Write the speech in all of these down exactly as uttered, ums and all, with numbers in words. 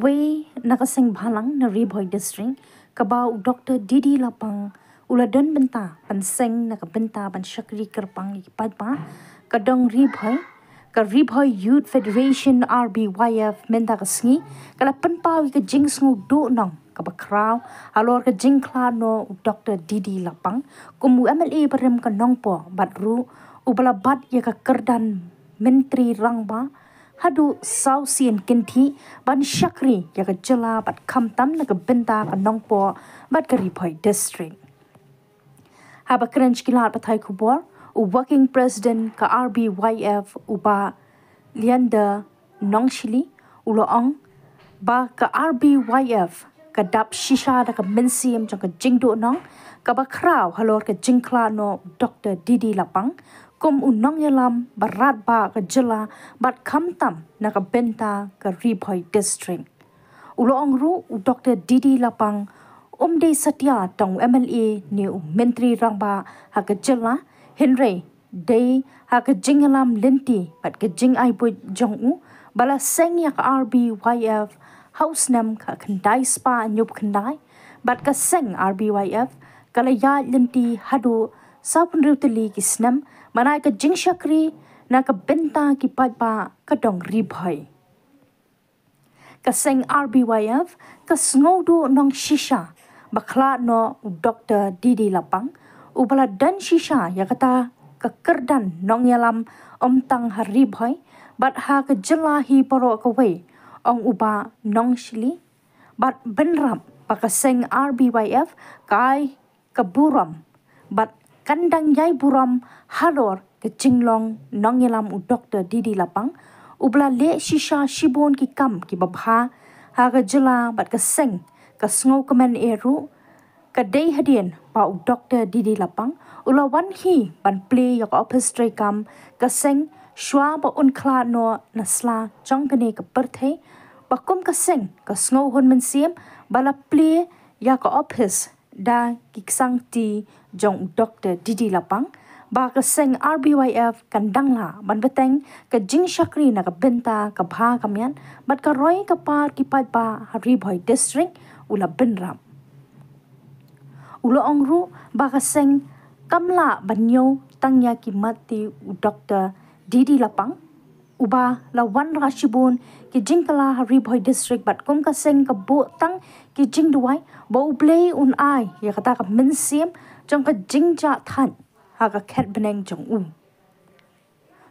Wei na ka seng bhalang na Ri Bhoi District, kaba u Doktor D D Lapang u la don bynta ban seng na ka bynta ban shakri kyrpang ïa ki paidbah ka dong Ri Bhoi, ka Ri Bhoi Youth Federation, R B Y F, mynta ka sngi ka la pynpaw ïa ka jingsngewduh nong kaba khraw halor ka jingkhlad noh u Doktor D D Lapang kum u M L A barim ka Nongpoh bad ruh uba la bat ïa ka kyrdan Myntri Rangbah haduh saw sien kynthih ban shakri ïa ka jylla bad khamtam na ka bynta ka Nongpoh bad ka Ri Bhoi District. Haba kren sha ki lad pathai khubor, u Working President ka R B Y F, u Bah Leander Nongshili, u la ong ba ka R B Y F ka dap shisha da ka mynsiem jong ka jingduh nong kaba khraw halor ka jingkhlad noh u Doktor D D Lapang kum u nongïalam ba radbah ka jylla bad khamtam na ka bynta ka Ri Bhoi District. U la ong ruh u Doktor D D Lapang um dei satia tang u M L A ne u Myntri Rangbah ha ka jylla, hynrei dei ha ka jingïalam lynti bad ka jingai buit jong u ba la seng ïa ka R B Y F ha u snem khatkhyndai spah hynñiewphew khyndai, bad ka seng R B Y F ka la ïaid lynti haduh sawphew hynriew tylli ki snem ban ai ka jingshakri na ka bynta ki paidbah ka dong Ri Bhoi. Ka seng R B Y F ka sngewduh nong shisha ba khlad noh u Doktor D D Lapang, uba la don shisha ïa kata ka kyrdan nongïalam ym tang ha Ri Bhoi bad ha ka jylla hi baroh kawei, ong u Bah Nongshili. Bad bynrap ba ka seng R B Y F ka ai ka burom bad kan dang ïai burom halor ka jinglong nongïalam u Doktor D D Lapang, uba la leh shisha shibun ki kam kiba bha ha ka jylla bad ka seng ka sngewkmen eh ruh. Ka dei hadien ba u Doktor D D Lapang u la wan hi ban plie ïa ka ophis treikam ka seng shuwa ba un khlad noh na sla jong kane ka pyrthei, ba kum ka seng ka sngewhun mynsiem ba la plie ïa ka ophis da ki ksangkti jong u Doktor D D Lapang, ba ka seng R B Y F kan dang lah ban bteng ka jingshakri na ka bynta ka bha ka miat bad ka roi ka par ki paidbah ha Ri Bhoi District, u la bynrap. U la ong ruh ba ka seng kam lah ban ñiew tang ïa ki mat ti u Doktor D D Lapang, uba la wanrah shibun ki jingkylla ha Ri Bhoi District, bad kum ka seng ka buh tang ki jingduwai ba U Blei un ai ïa kata ka mynsiem jong ka jingjahthait ha ka khet bneng jong u.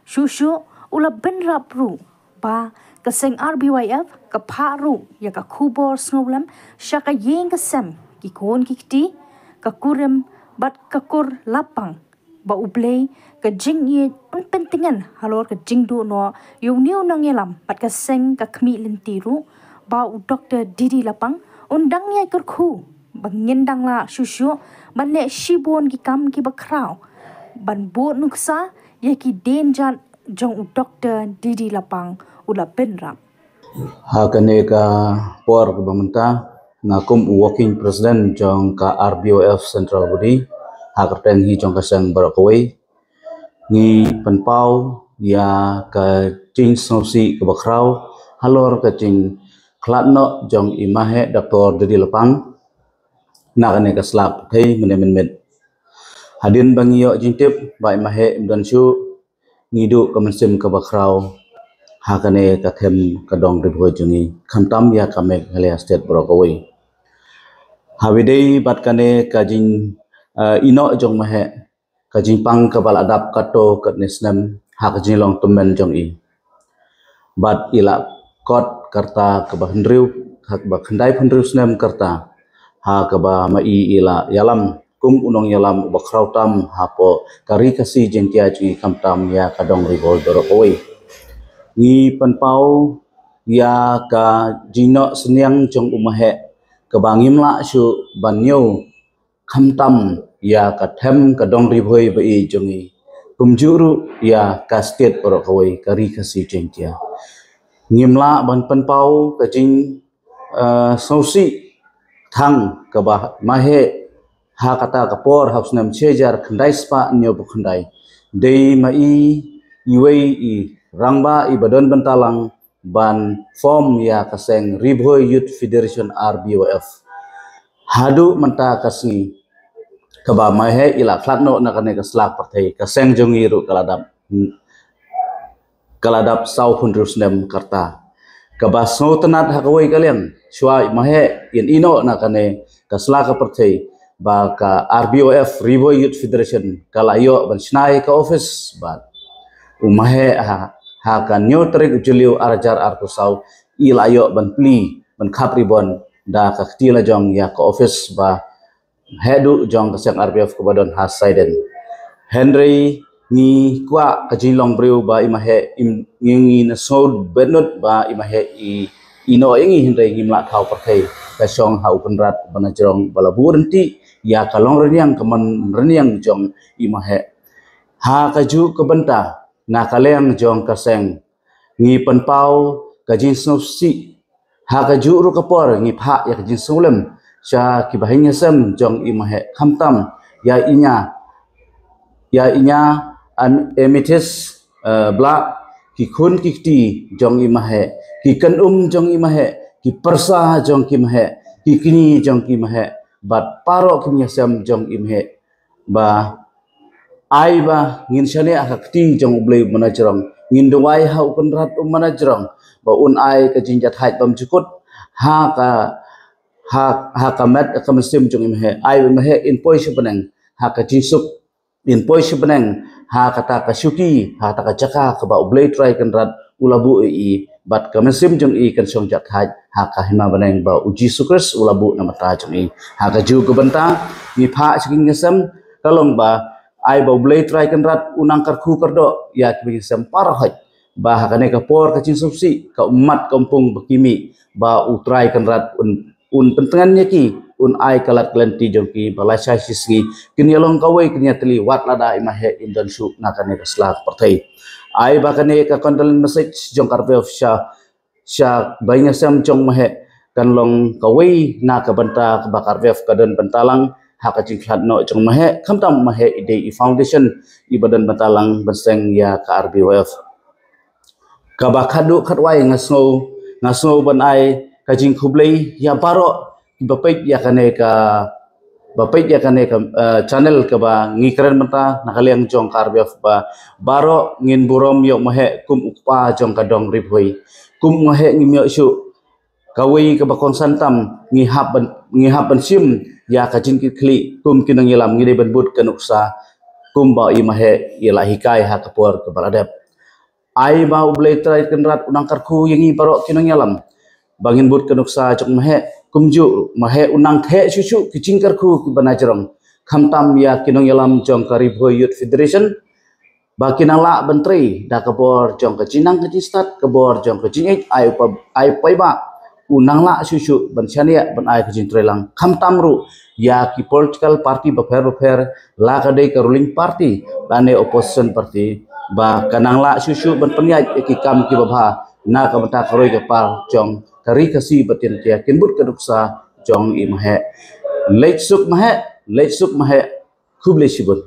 Shuh shuh u la bynrap ruh ba ka seng R B Y F ka phah ruh ïa ka khubor sngewlem sha ka ïing ka sem, ki khun ki kti, ka kurim bad ka kur lapang, ba U Blei ka jingïeit un pyntngen halor ka jingduh noh ïa une u nongïalam bad ka seng ka khmih lynti ruh ba u Doktor D D Lapang un dang ïai kyrkhu ba ngin dang lah shuh shuh ban leh shibun ki kam kiba khraw ban bud nuksa ïa ki dienjat jong u Doktor D D Lapang, u la bynrap. Ha kane ka por kaba mynta, nga kum u working president jong ka R B Y F Central Body, ha ka kyrteng hi jong ka seng baroh kawei, ngi pynpaw ïa ka jingsngewsih kaba khraw halor ka jingkhlad noh jong i Maheh Doktor D D Lapang na kane ka slap pyrthei mynne mynmiet. Hadien ba ngi ïoh jingtip ba i Maheh im don shuh, ngi duh ka mynsiem kaba khraw ha kane ka them ka dong Ri Bhoi jong ngi, khamtam ïa ka Meghalaya State baroh kawei. Haba ïadei bad kane ka jing, eh, ïehnoh jong Maheh, ka jingpang kaba la dap katto katne snem ha ka jinglong tymmen jong i. Bad i la kot ka rta kaba hynriew, ha kaba khyndaiphew hynriew snem ka rta, ha kaba ma i i la ïalam kum u nongïalam uba khraw tam hapoh ka Ri Khasi Jaiñtia jong ngi, khamtam ïa ka dong Ri Bhoi baroh kawei. Ngi pynpaw ïa ka jingnoh synñiang jong u Maheh kaba ngim lah shuh ban ñiew, khamtam ïa ka them ka dong Ri Bhoi ba i jong ngi, kumjuh ruh ïa ka state baroh kawei, ka Ri Khasi Jaiñtia. Ngim lah ban pynpaw ka jing, eh, sngewsih tang kaba Maheh ha kata ka por, ha u snem shi hajar khyndai spah hynñiewphew khyndai, dei ma i iwei i rangbah iba don bynta lang ban form ïa ka seng Ri Bhoi Youth Federation, R B Y F. Haduh mynta ka sngi kaba ma heh i la khlad noh na kane ka sla ka pyrthei, ka seng jong ngi ruh ka la dap ka la dap saw hynriew snem ka rta. Kaba sngewtynnat ha kawei ka liang, shuwa ma heh in ïeh noh na kane ka sla ka pyrthei ba ka R B Y F, Ri Bhoi Youth Federation, ka la ïoh ban shna ïa ka office bad u ma heh ha, ha ka hynñiew tarik u Jylliew ar hajar arphew saw i la ïoh ban plie, ban khap ribbon da ka kti la jong ïa ka office ba heh duh jong ka seng R B Y F kaba don ha Saiden. Hynrei ngi kwah ka jinglong briew ba i ma heh, im, ngi, ngi na sngewbha bynta ba i ma heh i, i ïeh noh ïa ngi, hynrei ngim lah thaw pyrthei. Ka shong ha u Kynrad ba na jrong ba la buh ryntih ïa ka long rynïeng, ka man rynïeng jong i ma heh. Ha kajuh ka bynta, na ka liang jong ka seng, ngi pynpaw ka jingsngewsih. Ha kajuh ruh ka por ngi phah ïa ka jingsngewlem sha ki bahaïing hasem jong i ma heh, khamtam ïa i ñia, ïa i ñia Am-, Amethyst, eh, Blah, ki khun ki kti jong i ma heh, ki kynum jong i ma heh, ki pyrsa jong ki ma heh, ki kñi jong ki ma heh, bad baroh ki bahaïing hasem jong i ma heh, ba ai ba ngin shaniah ha ka kti jong U Blei u man na jrong. Ngin duwai ha u Kynrad u man na jrong ba un ai ka jingjahthait bymjukut ha ka, ha, ha ka met ka mynsiem jong i ma heh. Ai ba i ma heh in poi sha bneng ha ka jingsuk, in poi sha bneng ha kata ka shuki, ha kata ka jaka kaba U Blei Trai Kynrad u la buh ïa i, bad ka mynsiem jong i kan shong jahthait ha ka hima bneng ba U Jisu Khrist u la buh na bynta jong i. Ha kajuh ka bynta ngi phah sha ki bahaïing hasem ka long ba ai ba U Blei Trai Kynrad u nang kyrkhu kyrdoh ïa ki bahaïing hasem baroh, ba ha kane ka por ka jingsngewsih, ka ummat ka umpung ba ki mih, ba U Trai Kynrad un, un pyntngen ïa ki, un ai ka lad ka lynti jong ki ba lashai shisngi kin ïa long kawei, kin ïa tylli wat lada i ma heh in don shuh na kane ka sla ka pyrthei. Ai ba kane ka condolence message jong ka R B Y F sha, sha bahaïing hasem jong ma heh kan long kawei na ka bynta kaba ka R B Y F ka don bynta lang ha ka jingkhlad noh jong ma heh, khamtam ma heh i dei i foundation iba don bynta lang ban seng ïa ka R B Y F. Kaba khadduh khatwai nga sngew, nga sngew ban ai ka jingkhublei ïa baroh kiba peit ïa kane ka, ba peit ïa kane ka, eh, channel kaba ngi kren mynta na ka liang jong ka R B Y F, ba baroh ngin burom ïa u ma heh kum u kpa jong ka dong Ri Bhoi. Kum u ma heh ngim ïoh shuh kawei kaba kongsan tam, ngi hap ban, ngi hap ban shim ïa ka jingkitkhlieh kum ki nongïalam, ngi dei ban bud ka nuksa kumba i ma heh i la hikai ha ka por kaba la dep. Ai ba U Blei Trai Kynrad u nang kyrkhu ïa ngi baroh ki nongïalam ba ngin bud ka nuksa jong ma heh, kumjuh ma heh u nang theh shuh shuh ki jingkyrkhu kiba na jrong, khamtam ïa ki nongïalam jong ka Ri Bhoi Youth Federation, ba ki nang lah ban trei da ka bor jong ka jingnang ka jingstad, ka bor jong ka jingïeit, ai u pa, ai u paidbah u nang lah shuh shuh ban shaniah ban ai ka jingtrei lang, khamtam ruh ïa ki political party bapher bapher, la ka dei ka ruling party lane opposition party, ba ka nang lah shuh shuh ban pynïaid ïa ki kam kiba bha na ka bynta ka roi ka par jong ka Ri Khasi bad Jaiñtia. Kin bud ka nuksa jong i ma heh. Leit suk ma heh, leit suk ma heh. Khublei shibun.